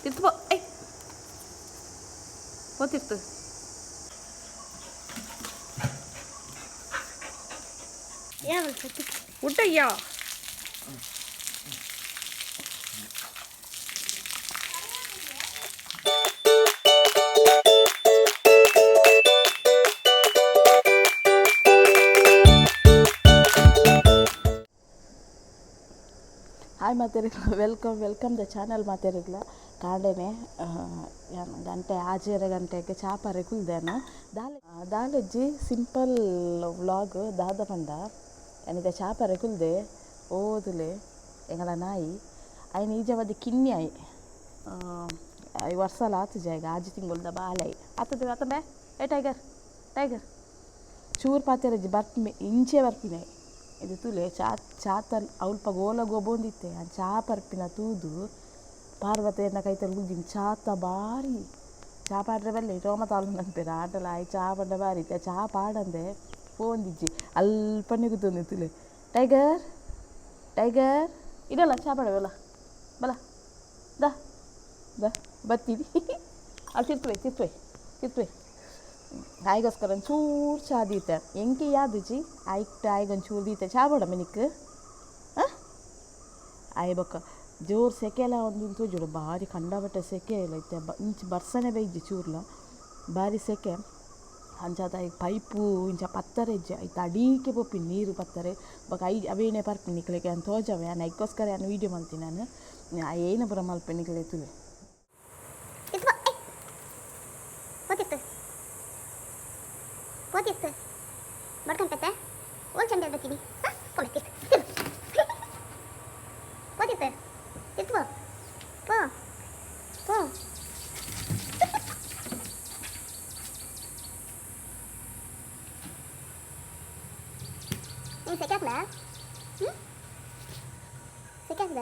ತಿರ್ತು ಪೋ. I, ಪೋ ತಿರ್ತು. ಊಟಯ್ಯ. ಹಾಯ್ ಮಾತೇರಿಗ್ಲ, welcome welcome the channel ಮಾತೇರಿಗ್ಲ. ಕಾಂಡೆನೆ ಗಂಟೆ ಆಜೇರ ಗಂಟೆಗೆ ಚಾಪರೆ ಕುಲ್ದೇನು. ದಾಲೆ ದಾಲೆಜ್ಜಿ ಸಿಂಪಲ್ ವ್ಲಾಗ್ ದಾದ ಪಂಡ ಯಾನಿದ ಚಾಪರೆ ಕುಲ್ದೆ ಓದುಲೆ. ಎಂಗಳ ನಾಯಿ ಐನ ಈಜವದಿ ಕಿನ್ನಿ ಆಯಿ ಈ ವರ್ಷಲ ಆತು ಜಾಗ ಆಜಿ ತಿಂಗೊಲ್ದ ಬಾಲೈ ಆತದ ಆತಂಬೆ. ಏ ಟೈಗರ್ ಟೈಗರ್, ಚೂರು ಪಾತೆರಜ್ಜಿ ಬರ್ಪಿ ಇಂಚೆ ಬರ್ಪಿನಾಯಿ. ಇದು ತೂಲೆ ಚಾ ಚಾತಲ್ ಅಲ್ಪ ಗೋಲ ಗೊಬ್ಬೊಂದಿತ್ತೆ. ಆ ಚಾ ಪರ್ಪಿನ ತೂದು ಪಾರ್ವತಿಯನ್ನ ಕೈತಲ್ ಕುಲ್ದಿನಿ. ಚಾತ ಬಾರಿ ಚಾ ಪಾಡ್ರೆ ಬಲ್ಲೆ ರೋಮ ತಾಲೊಂದು ಅನ್ಪೆರ್ ಆಂಡಲ ಆಯೆ ಚಾ ಪಂಡ ಬಾರಿ ಇತ್ತೆ ಚಾ ಪಾಡಂದೆ ಪೋವೊಂದಿಜ್ಜಿ ಅಲ್ಪನೆ ಕುತ್ತೊಂದು. ತೂಲೆ ಟೈಗರ್ ಟೈಗರ್, ಇದಲ್ಲ ಚಾ ಪಾಡವೆ ಬಲ ಬಲ ದಾ ದಾ ಬತ್ತೀನಿ. ಅಲ್ಲಿ ತಿರ್ತುವೆ ತಿರ್ತುವೆ ತಿರ್ತುವೆ. ಆಯ್ಗೋಸ್ಕರ ಒಂಚೂರು ಚಾ ದೀತೆ. ಎಂಕೆ ಯಾದುಜಿ ಆಯ್ಕ್ಟ್ ಆಯ್ಗ್ ಒಂಚೂರು ದೀತೆ. ಚಾ ಬೋಡ ಮಿನಿಕ್ ಆಯ್ ಬೊಕ್ಕ ಜೋರು ಸೆಕೆ ಎಲ್ಲ ಒಂದು ತೋಜುಡು. ಬಾರಿ ಕಂಡಪಟ್ಟೆ ಸೆಕೆ ಇಲ್ಲ ಇತ್ತೆ. ಇಂಚ ಬರ್ಸನೆ ಬೈಜಿ ಚೂರ್ಲ ಬಾರಿ ಸೆಕೆ. ಅಂಚಾತ ಐಕ್ ಪೈಪು ಇಂಚ ಪತ್ತರೆ ಇಜ್ಜಿ. ಐತ ಅಡೀಕೆ ಪೋಪಿನಿ ನೀರು ಪತ್ತರೆ. ಬೊಕ I ಅವೇನೆ ಪರ್ಪಿನಿ ನಿಕ್ಲೆಗ್ ಯಾನ್ ತೋಜವೆ. ಯಾನ್ ಐಕ್ಕೋಸ್ಕರ ಯಾನ್ ವೀಡಿಯೋ ಮಲ್ತೀನಿ. ನಾನು ಏನ ಪೂರ ಮಲ್ಪೆ ನಿಕ್ಲೆ ತೂಲೆ. ಪೋ ತಿರ್ತು ಬಡ್ಕೊಂಡ್ ಪೆತ್ತೆ ಓಲ್ ಚಂದ ಬರ್ತೀನಿ. ಹಾಂ, ಪೋ ತಿರ್ತು ಪೋ ತಿರ್ತು ತಿರ್ತು ಪೋ ಪೋ ಪೋ. ನೀನು ಸೆಕೆ ಹಾಕ್ಲಾ? ಹ್ಞೂ, ಸೆಕೆ ಹಾಕ್ದ.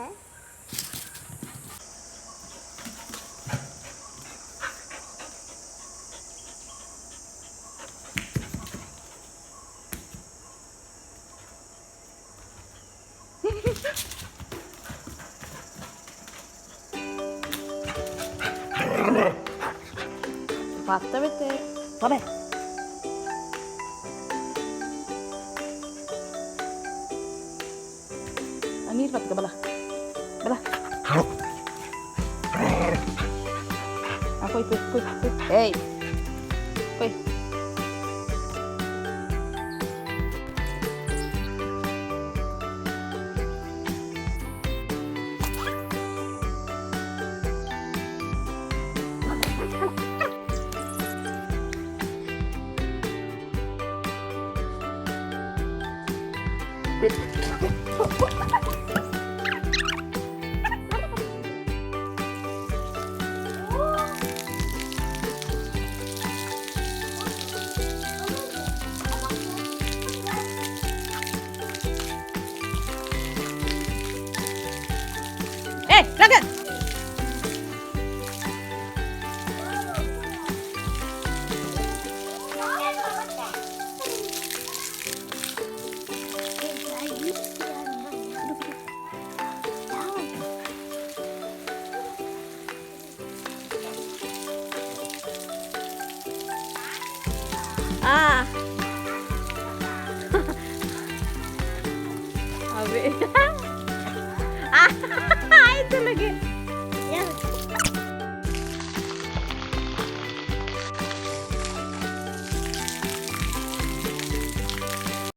ಪತ್ತವೆತ್ತೆ ಪೊಬೆ. ನೀರು ಬರ್ತದೆ. ಬಲ ಬಲ. ಕೊಯ್ ಕೊಯ್ ಕೊಯ್ ಕೊಯ್. ಏಯ್, ಕೊಯ್. ಏಯ್ ರಗನ್. ಆ